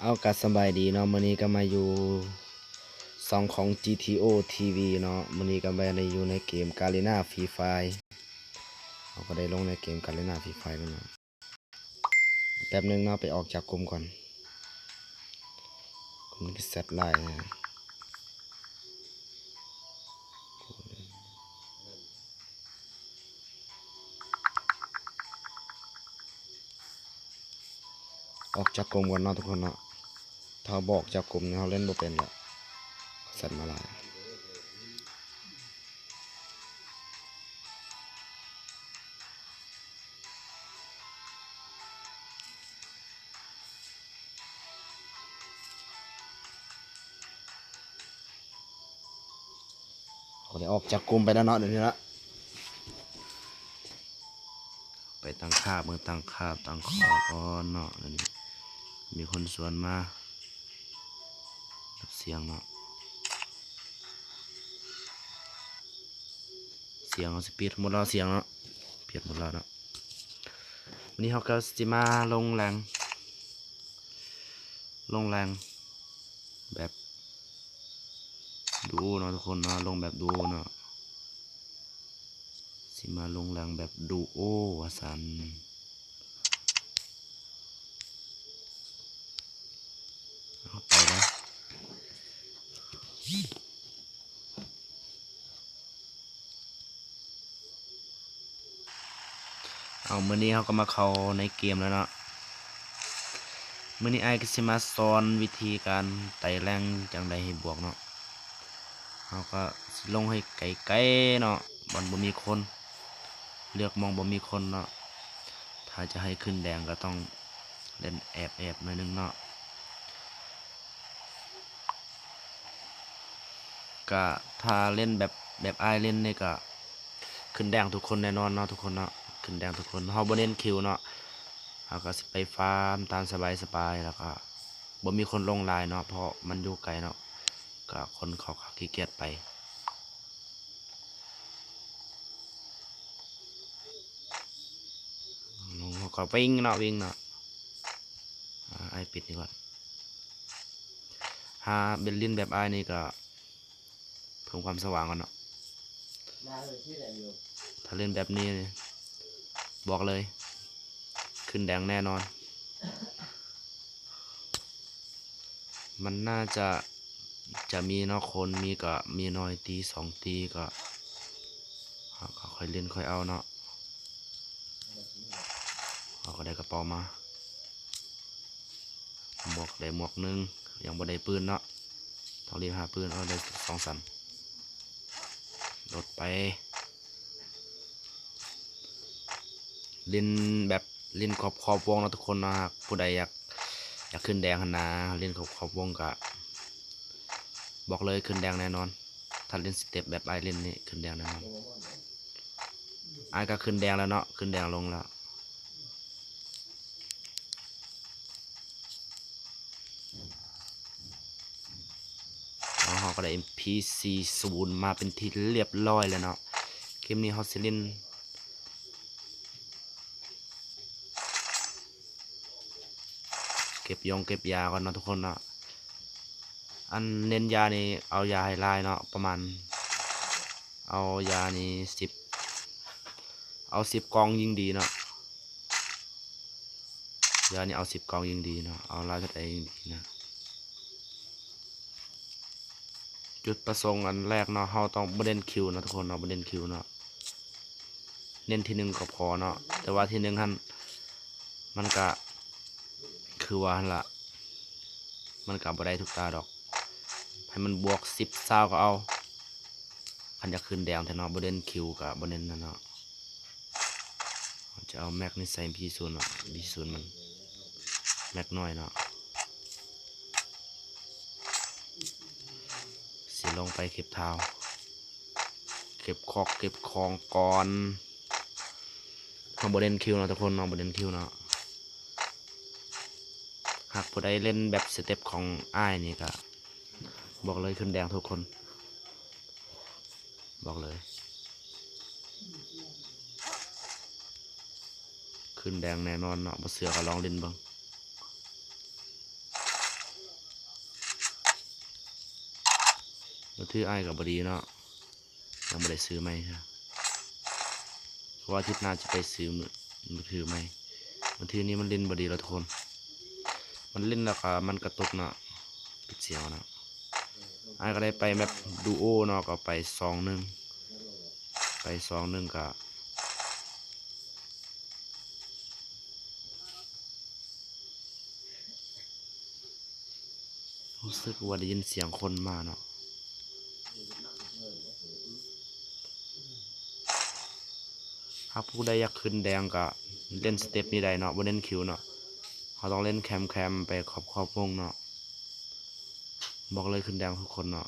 ເອົາ ກະສະບາຍດີເນາະ, ມື້ນີ້ກະມາຢູ່ຊ່ອງຂອງ ຈີທີໂອ ທີວີ ເນາະ. ມື້ນີ້ກະມາໄດ້ຢູ່ໃນເກມ Garena Free Fire. ເຮົາກະໄດ້ລົງໃນເກມ Garena Free Fire ແລ້ວເນາະ. ແປັບໜຶ່ງເນາະ, ໄປອອກຈາກກຸ່ມກ່ອນ. ກຸ່ມນີ້ກະແຊັດຫຼາຍ. ອອກຈາກກຸ່ມກ່ອນເນາະທຸກຄົນເນາະ. ຖ້າເຮົາບໍ່ອອກຈາກກຸ່ມນີ້ ເຮົາຫຼິ້ນບໍ່ເປັນແຫຼະ, ແຊັດມາຫຼາຍ. ເຮົາໄດ້ອອກຈາກກຸ່ມໄປແລ້ວເນາະ ດຽວນີ້ເນາະ. ໄປຕັ້ງຄ່າເບິ່ງ, ຕັ້ງຄ່າຕັ້ງຂອບກ່ອນເນາະ. ດຽວນີ້ມີຄົນຊວນມາ ຮັບສຽງເນາະ. ສຽງເຮົາຊິປິດໝົດແລ້ວ, ສຽງເນາະ ປິດໝົດແລ້ວເນາະ. ວັນນີ້ເຮົາກະຊິມາລົງແລງ ລົງແລງແບບດູໂອເນາະທຸກຄົນເນາະ, ລົງແບບດູໂອເນາະ. ຊິມາລົງແລງແບບດູໂອວ່າຊັ້ນ. ເອົາ ໄປແລ້ວ. ເອົາ ມື້ນີ້ເຮົາກະມາເຂົ້າໃນເກມແລ້ວເນາະ. ມື້ນີ້ອ້າຍກະຊິມາສອນວິທີການໄຕ່ແລງຈັ່ງໃດໃຫ້ບວກເນາະ. ເຮົາກະຊິລົງໃຫ້ໄກໆເນາະ, ບ່ອນບໍ່ມີຄົນ, ເລືອກໝ່ອງບໍ່ມີຄົນເນາະ. ຖ້າຈະໃຫ້ຂຶ້ນແດງກະຕ້ອງ ເລ່ນແອບໆໜ້ອຍໜຶ່ງເນາະ. ກະຖ້າເລ່ນແບບ ແບບອ້າຍເລ່ນນີ້ກະຂຶ້ນແດງທຸກຄົນແນ່ນອນເນາະ ທຸກຄົນເນາະ, ຂຶ້ນແດງທຸກຄົນ. ເຮົາບໍ່ເນັ້ນຄິວເນາະ, ເຮົາກະຊິໄປຟາມຕາມສະບາຍໆ ແລ້ວກະບໍ່ມີຄົນລົງຫຼາຍເນາະ ເພາະມັນຢູ່ໄກເນາະ, ກະຄົນເຂົາກະຂີ້ກຽດໄປ. ລົງ ເຮົາກະວິ່ງເນາະ ວິ່ງເນາະ. ອາ ອ້າຍປິດນີ້ກ່ອນ. ຫາເປັນຫຼິ້ນແບບອ້າຍນີ້ກະເພີ່ມຄວາມສະຫວ່າງກ່ອນເນາະ. ຖ້າຫຼິ້ນແບບນີ້ບອກເລີຍ ຂຶ້ນແດງແນ່ນອນ. ມັນໜ້າຈະ ຈະມີເນາະ ຄົນມີກະມີໜ້ອຍ ຕີສອງຕີກະ ເຮົາກະຄ່ອຍຫຼິ້ນຄ່ອຍເອົາເນາະ. ເຮົາກະໄດ້ກະເປົາມາ ໝວກ ໄດ້ໝວກໜຶ່ງ, ຍັງບໍ່ໄດ້ປືນເນາະ. ຕ້ອງລີບຫາປືນ. ເອີ ໄດ້ສອງສາມ ໂດດໄປ. ຫຼິ້ນແບບຫຼິ້ນຂອບໆວົງເນາະທຸກຄົນເນາະ. ຫາກຜູ້ໃດຢາກ ຢາກຂຶ້ນແດງຫັ້ນນາ, ຫຼິ້ນຂອບໆວົງກະບອກເລີຍ ຂຶ້ນແດງແນ່ນອນ. ຖ້າຫຼິ້ນສະເຕັບແບບອ້າຍຫຼິ້ນນີ້ ຂຶ້ນແດງແນ່ນອນ. ອ້າຍກະຂຶ້ນແດງແລ້ວເນາະ, ຂຶ້ນແດງລົງແລ້ວ. ເຮົາກະໄດ້ເອັມພີສີ່ສູນມາເປັນທີ່ລຽບລ້ອຍແລ້ວເນາະ. ເກມນີ້ເຮົາຊິຫຼິ້ນເກັບຢອງເກັບຢາກ່ອນເນາະທຸກຄົນເນາະ. ອັນເນັ້ນຢານີ້ ເອົາຢາໃຫ້ຫຼາຍເນາະ, ປະມານ ເອົາຢານີ້ສິບ ເອົາສິບກ່ອງຍິ່ງດີເນາະ. ຢານີ້ເອົາສິບກ່ອງຍິ່ງດີເນາະ, ເອົາຫຼາຍເທົ່າໃດຍິ່ງດີນະ. ຈຸດປະສົງອັນແລກເນາະ, ເຮົາຕ້ອງບໍ່ເນັ້ນຄິວເນາະທຸກຄົນເນາະ, ບໍ່ເນັ້ນຄິວເນາະ, ເນັ້ນທີໜຶ່ງກະພໍເນາະ. ແຕ່ວ່າທີໜຶ່ງຫັ້ນ ມັນກະຄືວ່າຫັ້ນລະ, ມັນກະບໍ່ໄດ້ທຸກຕາດອກ. ໃຫ້ມັນບວກສິບ ຊາວກະເອົາ. ຄັນຢາກຂຶ້ນແດງແທ້ເນາະ, ບໍ່ເນັ້ນຄິວກະບໍ່ເນັ້ນຫັ້ນເນາະ. ຈະເອົາແມັກນີ້ໃສ່ເອັມພີສູນເນາະ, ເອັມພີສູນມັນແມັກນ້ອຍເນາະ. ຊິລົງໄປເກັບທາວ ເກັບຄອກເກັບຂອງກ່ອນ. ເຮົາບໍ່ເນັ້ນຄິວເນາະທຸກຄົນເນາະ, ບໍ່ເນັ້ນຄິວເນາະ. ຫາກຜູ້ໃດເຫຼັ້ນແບບສະເຕັບຂອງອ້າຍນີ້ກະບອກເລີຍ ຂຶ້ນແດງທຸກຄົນ, ບອກເລີຍ ຂຶ້ນແດງແນ່ນອນເນາະ. ບໍ່ເຊື່ອກະລອງຫຼິ້ນເບິ່ງ. ມືຖືອ້າຍກໍບໍ່ດີເນາະ ຍັງບໍ່ໄດ້ຊື້ໃໝ່ເທື່ອ ເພາະວ່າອາທິດໜ້າຈະໄປຊື້ມື ມືຖືໃໝ່. ມືຖືນີ້ມັນຫຼິ້ນບໍ່ດີແລ້ວທຸກຄົນ ມັນຫຼິ້ນແລ້ວກໍມັນກະຕຸກເນາະ ປິດສຽງເນາະ. ອ້າຍກໍໄດ້ໄປແມັບດູໂອເນາະ ກໍໄປສອງໜຶ່ງ ໄປສອງໜຶ່ງ ກໍ ຮູ້ສຶກວ່າໄດ້ຍິນສຽງຄົນມາເນາະ. ຫາກຜູ້ໃດຢາກຂຶ້ນແດງກໍຫຼິ້ນສະເຕັບນີ້ໄດ້ເນາະ ບໍ່ເນັ້ນຄິວເນາະ. ເຮົາຕ້ອງເຫຼັ້ນແຄມໆ ໄປຂອບໆວົງເນາະ. ບອກເລີຍຂຶ້ນແດງທຸກຄົນເນາະ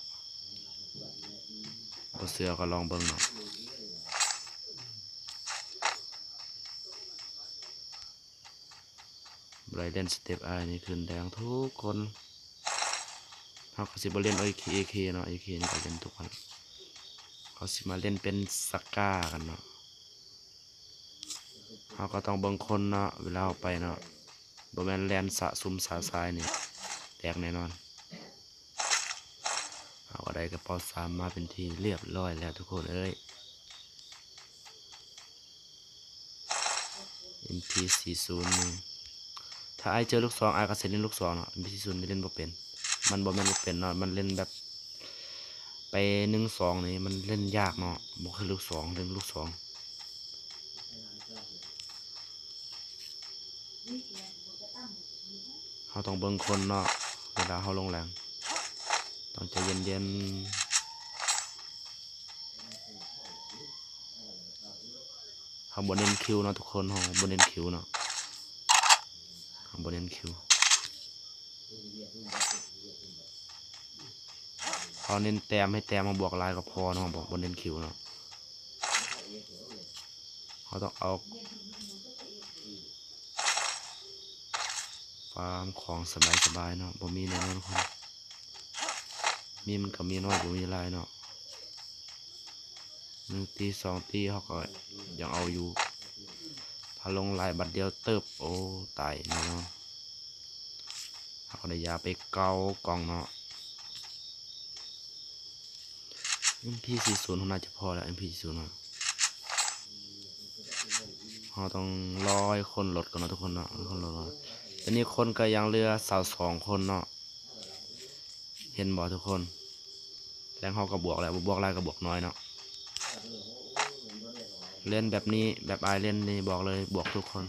ບໍ່ເຊື່ອກໍລອງເບິ່ງເນາະ. ບໍ່ໄດ້ເຫຼັ້ນສະເຕັບອ້າຍນີ້ຂຶ້ນແດງທຸກຄົນ. ເຮົາກໍຊິບໍ່ເຫຼັ້ນເອເຄເນາະ ເອເຄນີ້ກໍເຫຼັ້ນທຸກຄົນ. ເຮົາຊິມາເຫຼັ້ນເປັນສະກາກັນເນາະ. ເຮົາກໍຕ້ອງເບິ່ງຄົນເນາະ ເວລາເຮົາໄປເນາະ ບໍ່ແມ່ນແລ່ນສະສຸມສະສາຍນີ້ແຕກແນ່ນອນ. ເຮົາກໍໄດ້ກະເປົາສາມມາເປັນທີ່ລຽບລ້ອຍແລ້ວທຸກຄົນເອີຍ. ເອັມພີສີ່ສູນນີ້ ຖ້າອ້າຍເຈີລູກຊອງ ອ້າຍກໍຊິຫຼິ້ນລູກຊອງເນາະ. ເອັມພີສີ່ສູນນີ້ຫຼິ້ນບໍ່ເປັນ ມັນບໍ່ແມ່ນບໍ່ເປັນເນາະ ມັນຫຼິ້ນແບບ ໄປໜຶ່ງສອງນີ້ມັນຫຼິ້ນຍາກເນາະ ບໍ່ຄືລູກຊອງ ເລື່ອງລູກຊອງ. ເຮົາຕ້ອງເບິ່ງຄົນເນາະ ເວລາເຮົາລົງແລງ ຕ້ອງໃຈເຢັນໆ. ເຮົາບໍ່ເນັ້ນຄິວເນາະທຸກຄົນ ເຮົາບໍ່ເນັ້ນຄິວເນາະ ເຮົາບໍ່ເນັ້ນຄິວ. ເຮົາເນັ້ນແຕ້ມ ໃຫ້ແຕ້ມເຮົາບວກຫຼາຍກໍພໍເນາະ ບໍ່ ບໍ່ເນັ້ນຄິວເນາະ. ເຮົາຕ້ອງເອົາຟາມຂອງສະບາຍໆເນາະ ບໍ່ມີແນ່ນອນຄົນ ມີມັນກໍມີໜ້ອຍ ບໍ່ມີຫຼາຍເນາະ. ໜຶ່ງຕີສອງຕີເຮົາກໍຍັງເອົາຢູ່ ຖ້າລົງຫຼາຍບາດດຽວເຕີບ ໂອ້ ຕາຍແນ່ນອນ. ເຮົາກໍໄດ້ຢາໄປເກົ້າກ່ອງເນາະ. ເອັມພີສີ່ສູນເຮົາໜ້າຈະພໍແລ້ວ ເອັມພີສີ່ສູນເຮົາ ເຮົາຕ້ອງລໍໃຫ້ຄົນລົດກ່ອນເນາະທຸກຄົນເນາະ ໃຫ້ຄົນລົດກ່ອນ. ຕອນນີ້ຄົນກໍຍັງເຫຼືອຊາວສອງຄົນເນາະ ເຫັນບໍ່ທຸກຄົນ? ແລງເຮົາກໍບວກແລ້ວ ບໍ່ບວກຫຼາຍກໍບວກໜ້ອຍເນາະ. ເຫຼັ້ນແບບນີ້ ແບບອ້າຍເຫຼັ້ນນີ້ ບອກເລີຍ ບວກທຸກຄົນ.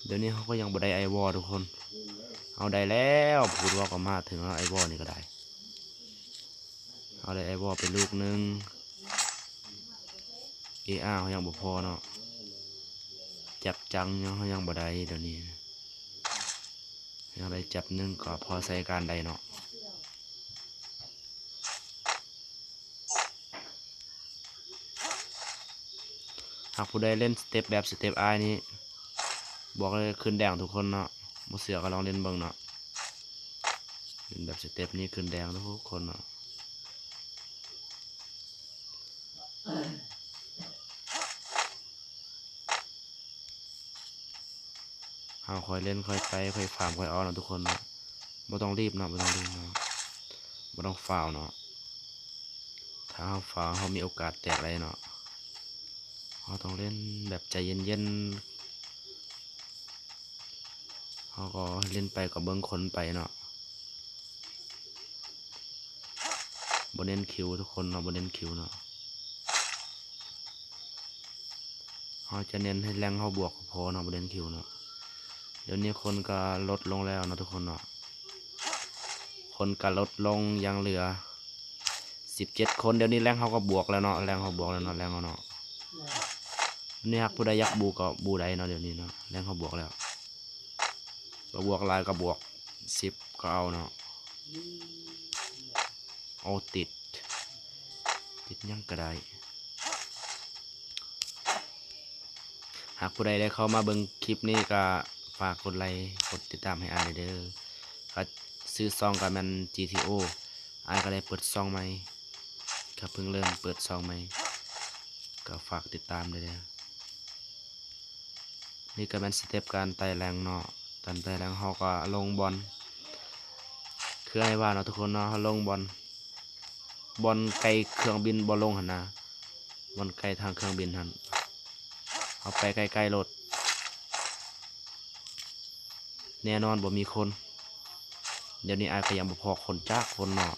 ດຽວນີ້ເຮົາກໍຍັງບໍ່ໄດ້ໄອວໍທຸກຄົນ. ເຮົາໄດ້ແລ້ວ ພູດວອກກໍມາເຖິງແລ້ວ ໄອວໍນີ້ກໍໄດ້. ເຮົາໄດ້ໄອວໍໄປລູກໜຶ່ງ ເອອາເຮົາຍັງບໍ່ພໍເນາະ. ຈັບຈັງຍັງ ເຮົາຍັງບໍ່ໄດ້ດຽວນີ້ ຍັງໄດ້ຈັບໜຶ່ງກໍພໍໃຊ້ການໄດ້ເນາະ. ຫາກຜູ້ໃດເຫຼັ້ນສະເຕັບແບບສະເຕັບອ້າຍນີ້ ບອກເລີຍຂຶ້ນແດງທຸກຄົນເນາະ. ບໍ່ເຊື່ອກໍລອງເຫຼັ້ນເບິ່ງເນາະ. ເຫຼັ້ນແບບສະເຕັບນີ້ຂຶ້ນແດງທຸກຄົນເນາະ. ເຮົາຄ່ອຍເຫຼັ້ນຄ່ອຍໄປ ຄ່ອຍຟາມຄ່ອຍເອົາເນາະທຸກຄົນເນາະ. ບໍ່ຕ້ອງຣີບເນາະ ບໍ່ຕ້ອງຣີບເນາະ ບໍ່ຕ້ອງຟ້າວເນາະ. ຖ້າເຮົາຟ້າວ ເຮົາມີໂອກາດແຕກໄດ້ເນາະ. ເຮົາຕ້ອງເຫຼັ້ນແບບໃຈເຢັນໆ ເຮົາກໍເຫຼັ້ນໄປກໍເບິ່ງຄົນໄປເນາະ. ບໍ່ເນັ້ນຄິວທຸກຄົນເນາະ ບໍ່ເນັ້ນຄິວເນາະ. ເຮົາຈະເນັ້ນໃຫ້ແລງເຮົາບວກກໍພໍເນາະ ບໍ່ເນັ້ນຄິວເນາະ. ດຽວນີ້ຄົນກໍລົດລົງແລ້ວເນາະທຸກຄົນເນາະ. ຄົນກໍລົດລົງ ຍັງເຫຼືອສິບເຈັດຄົນ. ດຽວນີ້ແລງເຮົາກໍບວກແລ້ວເນາະ ແລງເຮົາບວກແລ້ວເນາະ ແລງເຮົາເນາະ. ນີ້ຫາກຜູ້ໃດຢາກບູກໍບູໄດ້ເນາະ ດຽວນີ້ເນາະ ແລງເຮົາບວກແລ້ວ. ບໍ່ບວກຫຼາຍກໍບວກສິບກໍເອົາເນາະ. ໂອ້ ຕິດ ຕິດຫຍັງກໍໄດ້. ຫາກຜູ້ໃດໄດ້ເຂົ້າມາເບິ່ງຄລິບນີ້ກໍຝາກກົດໄລກົດຕິດຕາມໃຫ້ອ້າຍແດ່ເດີ. ກໍຊື່ຊ່ອງກໍແມ່ນ ຈີທີໂອ ອ້າຍກໍໄດ້ເປີດຊ່ອງໃໝ່ ກໍເພິ່ງເລີ່ມເປີດຊ່ອງໃໝ່ ກໍຝາກຕິດຕາມເດີ. ນີ້ກໍແມ່ນສະເຕັບການໄຕ່ແລງເນາະ, ການໄຕ່ແລງເຮົາກໍລົງບ່ອນ ຄືອ້າຍວ່າເນາະທຸກຄົນເນາະ, ເຮົາລົງບ່ອນ ບ່ອນໃກ້ເຄື່ອງບິນບໍ່ລົງຫັ້ນນະ, ບ່ອນໃກ້ທາງເຄື່ອງບິນຫັ້ນ ເຮົາໄປໃກ້ໆໂລດ. ແນ່ນອນບໍ່ມີຄົນ. ດຽວນີ້ອ້າຍກໍຍັງບໍ່ພໍ້ຄົນຈັກຄົນເນາະ, ດ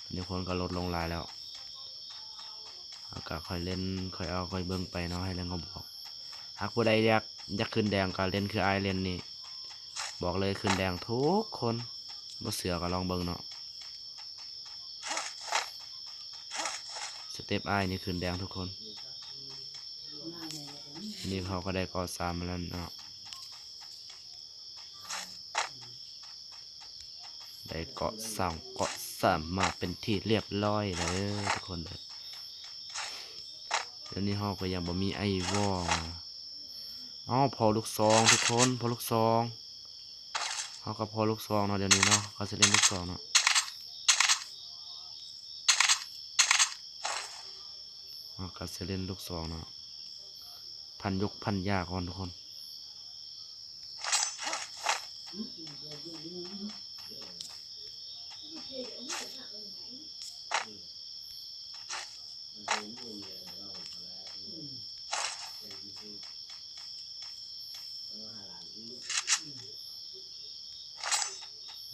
ຽວນີ້ຄົນກໍລົດລົງຫຼາຍແລ້ວ. ເຮົາກໍຄ່ອຍເຫຼັ້ນ ຄ່ອຍເອົາ ຄ່ອຍເບິ່ງໄປເນາະ, ໃຫ້ແລງເຮົາບວກ. ຫາກຜູ້ໃດຢາກ ຢາກຂຶ້ນແດງກໍເຫຼັ້ນຄືອ້າຍເຫຼັ້ນນີ້, ບອກເລີຍຂຶ້ນແດງທຸກຄົນ, ບໍ່ເຊື່ອກໍລອງເບິ່ງເນາະ. ສະເຕັບອ້າຍນີ້ຂຶ້ນແດງທຸກຄົນ. ນີ້ເຮົາກໍໄດ້ເກາະສາມມາແລ້ວເນາະ, ໄດ້ເກາະສອງ ເກາະສາມມາເປັນທີ່ລຽບຮ້ອຍເດີທຸກຄົນເດີ. ດຽວນີ້ເຮົາກໍຍັງບໍ່ມີໄອວໍ. ເອົ້າ ພໍ້ລູກຊອງທຸກຄົນ, ພໍ້ລູກຊອງ. ເຮົາກໍພໍ້ລູກຊອງເນາະ ດຽວນີ້ເນາະ, ເຮົາກໍຊິເຫຼັ້ນລູກຊອງເນາະ, ເຮົາກໍຊິເຫຼັ້ນລູກຊອງເນາະ. ພັນຍຸກພັນຍາກ່ອນທຸກຄົນ.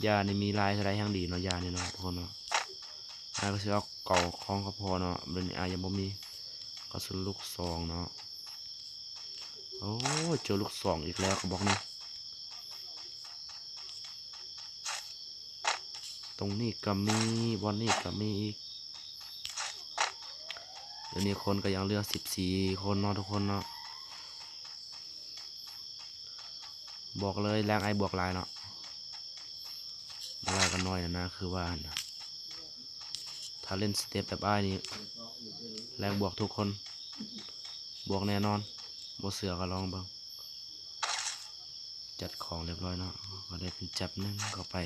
ຢານີ້ມີຫຼາຍເທົ່າໃດແຮ່ງດີເນາະ, ຢານີ້ເນາະທຸກຄົນເນາະ. ອ້າຍກໍຊິເອົາເກົ້າຂອງກໍພໍເນາະ, ບາດນີ້ອ້າຍຍັງບໍ່ມີ ກະສຸນລູກຊອງເນາະ. ໂອ້ຍ ເຈີລູກຊອງອີກແລ້ວກະບອກນີ້. ຕົງນີ້ກະມີ, ບ່ອນນີ້ກະມີອີກ. ດຽວນີ້ຄົນກະຍັງເຫຼືອສິບສີ່ຄົນເນາະທຸກຄົນເນາະ. ບອກເລີຍ ແລງອ້າຍບວກຫຼາຍເນາະ, ບໍ່ຫຼາຍກໍໜ້ອຍນະ ຄືວ່າຫັ້ນນະ. ຖ້າເຫຼັ້ນສະເຕັບແບບອ້າຍນີ້ ແລງບວກທຸກຄົນ, ບວກແນ່ນອນ, ບໍ່ເຊື່ອກໍລອງເບິ່ງ. ຈັດຂອງລຽບຮ້ອຍເນາະ, ກໍໄດ້ເປັນຈັບໜຶ່ງເຂົ້າໄປ.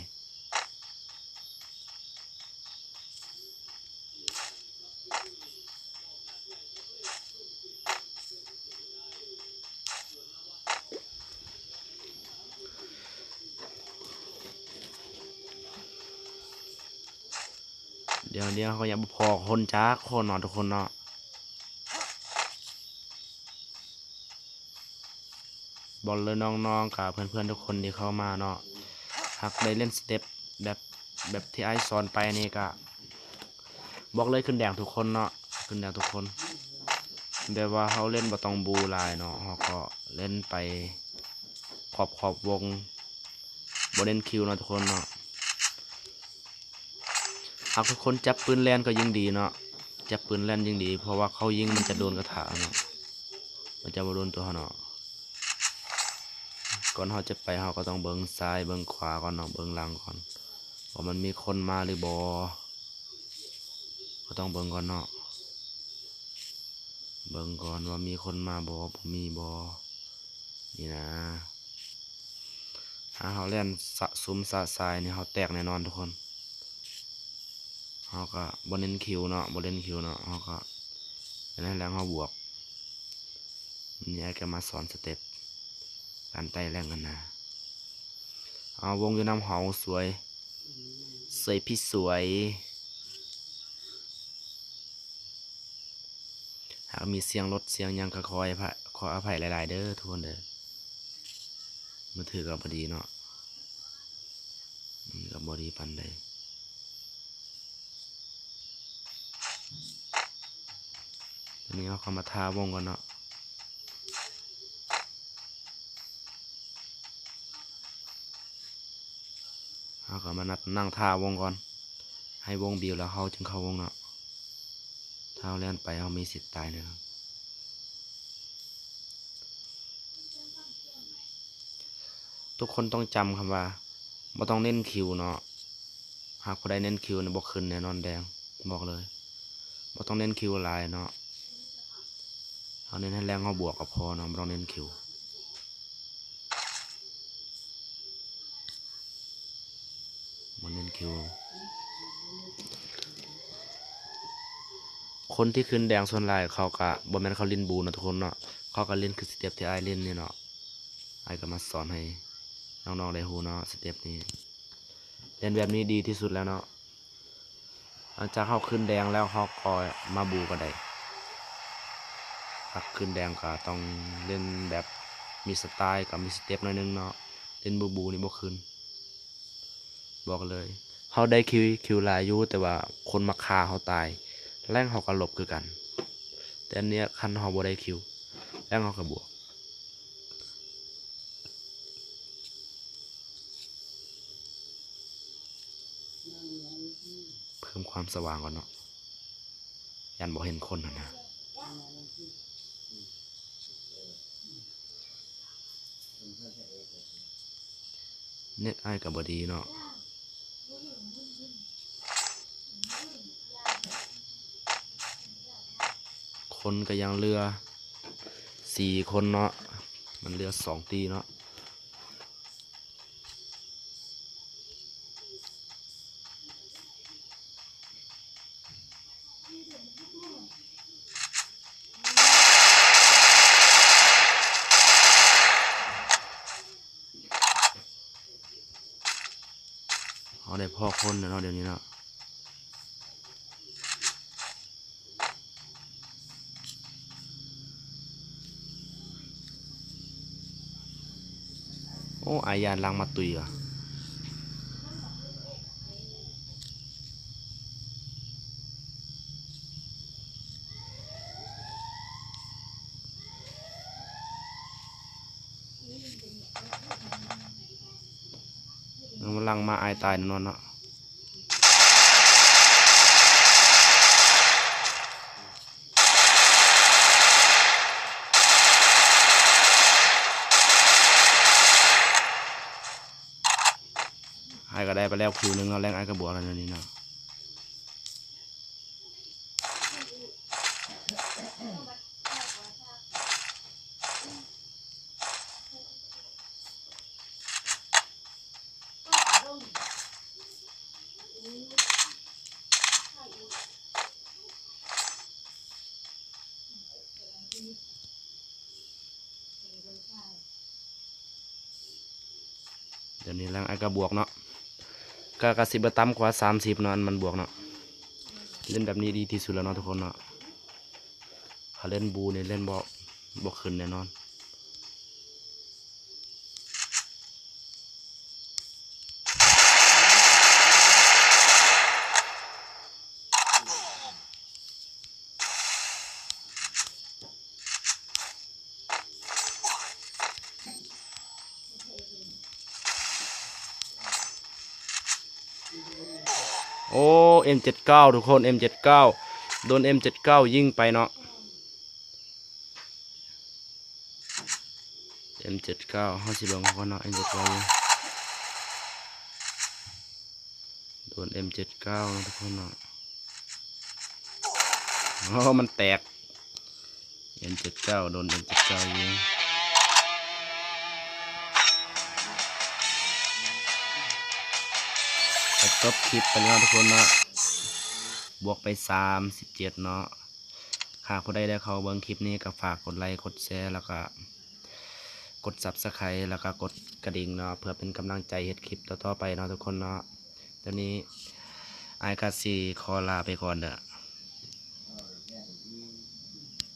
ດຽວນີ້ເຮົາກໍຍັງບໍ່ພໍ້ຄົນຈັກຄົນເນາະທຸກຄົນເນາະ. ບອກເລີຍນ້ອງໆ ກັບເພື່ອນໆ ທຸກຄົນທີ່ເຂົ້າມາເນາະ, ຫາກໄດ້ເຫຼັ້ນສະເຕັບແບບ ແບບທີ່ອ້າຍສອນໄປນີ້ກະ ບອກເລີຍຂຶ້ນແດງທຸກຄົນເນາະ, ຂຶ້ນແດງທຸກຄົນ. ແບບວ່າເຮົາເຫຼັ້ນບໍ່ຕ້ອງບູຫຼາຍເນາະ, ເຮົາກໍເຫຼັ້ນໄປຂອບໆວົງ, ບໍ່ເນັ້ນຄິວເນາະທຸກຄົນເນາະ. ຫາກທຸກຄົນຈັບປືນແລ່ນກໍຍິ່ງດີເນາະ, ຈັບປືນແລ່ນຍິ່ງດີ ເພາະວ່າເຂົາຍິງມັນຈະໂດນກະທະເນາະ, ມັນຈະບໍ່ໂດນຕົວເຮົາເນາະ. ກ່ອນເຮົາຈະໄປ ເຮົາກໍຕ້ອງເບິ່ງຊ້າຍເບິ່ງຂວາກ່ອນເນາະ, ເບິ່ງຫຼັງກ່ອນ ວ່າມັນມີຄົນມາຫຼືບໍ່, ກໍຕ້ອງເບິ່ງກ່ອນເນາະ. ເບິ່ງກ່ອນວ່າມີຄົນມາບໍ່ ບໍ່ມີບໍ່ ນີ້ນະ. ຖ້າເຮົາແລ່ນສະສຸມສະສາຍນີ້ ເຮົາແຕກແນ່ນອນທຸກຄົນ. ເຮົາກໍບໍ່ເນັ້ນຄິວເນາະ, ບໍ່ເນັ້ນຄິວເນາະ, ເຮົາກໍເຮັດໃຫ້ແລງເຮົາບວກ. ນີ້ອ້າຍກໍມາສອນສະເຕັບການໄຕ່ແລງຫັ້ນນະ. ເອົາ ວົງຢູ່ນຳເຮົາສວຍ ສວຍພີ່ສວຍ. ຫາກມີສຽງລົດສຽງຫຍັງກໍຂໍອະໄພ ຂໍອະໄພຫຼາຍໆເດີທຸກຄົນເດີ. ມືຖືກໍບໍ່ດີເນາະ, ມັນກໍບໍ່ດີປານໃດ. ຕອນນີ້ເຮົາກໍມາຖ້າວົງກ່ອນເນາະ, ເຮົາກໍມານັ່ງ ນັ່ງຖ້າວົງກ່ອນ ໃຫ້ວົງບິວແລ້ວເຮົາຈຶ່ງເຂົ້າວົງເນາະ. ຖ້າເຮົາແລ່ນໄປເຮົາມີສິດຕາຍແນ່ນອນ. ທຸກຄົນຕ້ອງຈຳຄຳວ່າ ບໍ່ຕ້ອງເນັ້ນຄິວເນາະ. ຫາກຜູ້ໃດເນັ້ນຄິວນີ້ບໍ່ຂຶ້ນແນ່ນອນແດງ, ບອກເລີຍ. ບໍ່ຕ້ອງເນັ້ນຄິວຫຼາຍເນາະ, ເຮົາເນັ້ນໃຫ້ແລງເຮົາບວກກໍພໍເນາະ, ບໍ່ຕ້ອງເນັ້ນຄິວ. ບໍ່ເນັ້ນຄິວ. ຄົນທີ່ຂຶ້ນແດງສ່ວນຫຼາຍເຂົາກະ ບໍ່ແມ່ນເຂົາຫຼິ້ນບູເນາະທຸກຄົນເນາະ, ເຂົາກະຫຼິ້ນຄືສະເຕັບທີ່ອ້າຍຫຼິ້ນນີ້ເນາະ. ອ້າຍກະມາສອນໃຫ້ນ້ອງໆໄດ້ຮູ້ເນາະ ສະເຕັບນີ້. ຫຼິ້ນແບບນີ້ດີທີ່ສຸດແລ້ວເນາະ. ຫຼັງຈາກເຮົາຂຶ້ນແດງແລ້ວ ເຮົາກໍມາບູກໍໄດ້. ຖ້າຂຶ້ນແດງກໍຕ້ອງຫຼິ້ນແບບມີສະໄຕລ໌ກັບມີສະເຕັບໜ້ອຍໜຶ່ງເນາະ, ຫຼິ້ນບູໆນີ້ບໍ່ຂຶ້ນ. ບອກເລີຍ ເຮົາໄດ້ຄິວ ຄິວຫຼາຍຢູ່ ແຕ່ວ່າຄົນມາຂ້າເຮົາຕາຍ ແລ້ງເຮົາກໍຫຼົບຄືກັນ. ແຕ່ອັນເນີ້ຍຄັນເຮົາບໍ່ໄດ້ຄິວ ແລ້ງເຮົາກໍບວກ. ເພີ່ມຄວາມສະຫວ່າງກ່ອນເນາະ, ຢ້ານບໍ່ເຫັນຄົນຫັ້ນນະ. ເນັດອ້າຍກໍບໍ່ດີເນາະ. ຄົນກໍຍັງເຫຼືອສີ່ຄົນເນາະ, ມັນເຫຼືອສອງຕີເນາະ. ເຮົາໄດ້ພໍ້ຄົນແລ້ວເນາະ ດຽວນີ້ເນາະ. ໂອ້ ອາຍຢ້ານຫຼັງມາຕຸຍວ່າ. ເອີ ມັນຫຼັງມາ ອາຍຕາຍແນ່ນອນເນາະ. ອາຍກໍໄດ້ໄປແລ້ວຄິວໜຶ່ງເນາະ, ແລ້ງອາຍກໍບວກແລ້ວນີ້ເນາະ. ດຽວນີ້ແລ້ງອ້າຍກໍບວກເນາະ, ກໍ ກໍຊິບໍ່ຕ່ຳກວ່າສາມສິບເນາະ ອັນມັນບວກເນາະ. ຫຼິ້ນແບບນີ້ດີທີ່ສຸດແລ້ວເນາະທຸກຄົນເນາະ, ຖ້າຫຼິ້ນບູນີ້ຫຼິ້ນບໍ່ ບໍ່ຂຶ້ນແນ່ນອນ. ໂອ້ ເອັມເຈັດເກົ້າ ທຸກຄົນ ເອັມເຈັດເກົ້າ ໂດນເອັມເຈັດເກົ້າຍິງໄປເນາະ. ເອັມເຈັດເກົ້າ ເຮົາຊິເບິ່ງກ່ອນເນາະ ເອັມເຈັດເກົ້າ ໂດນເອັມເຈັດເກົ້າເນາະທຸກຄົນເນາະ. ໂອ້ ມັນແຕກ ເອັມເຈັດເກົ້າ ໂດນເອັມເຈັດເກົ້າຍິງ. ກໍຈົບຄລິບໄປແລ້ວເນາະທຸກຄົນເນາະ, ບວກໄປສາມສິບເຈັດເນາະ. ຫາກຜູ້ໃດໄດ້ເຂົ້າເບິ່ງຄລິບນີ້ ກໍຝາກກົດໄລ ກົດແຊ ແລ້ວກໍກົດ Subscribe ແລ້ວກໍກົດກະດິ່ງເນາະ ເພື່ອເປັນກຳລັງໃຈເຮັດຄລິບຕໍ່ໆໄປເນາະທຸກຄົນເນາະ. ດຽວນີ້ອ້າຍກໍຊິຂໍລາໄປກ່ອນເດີ້.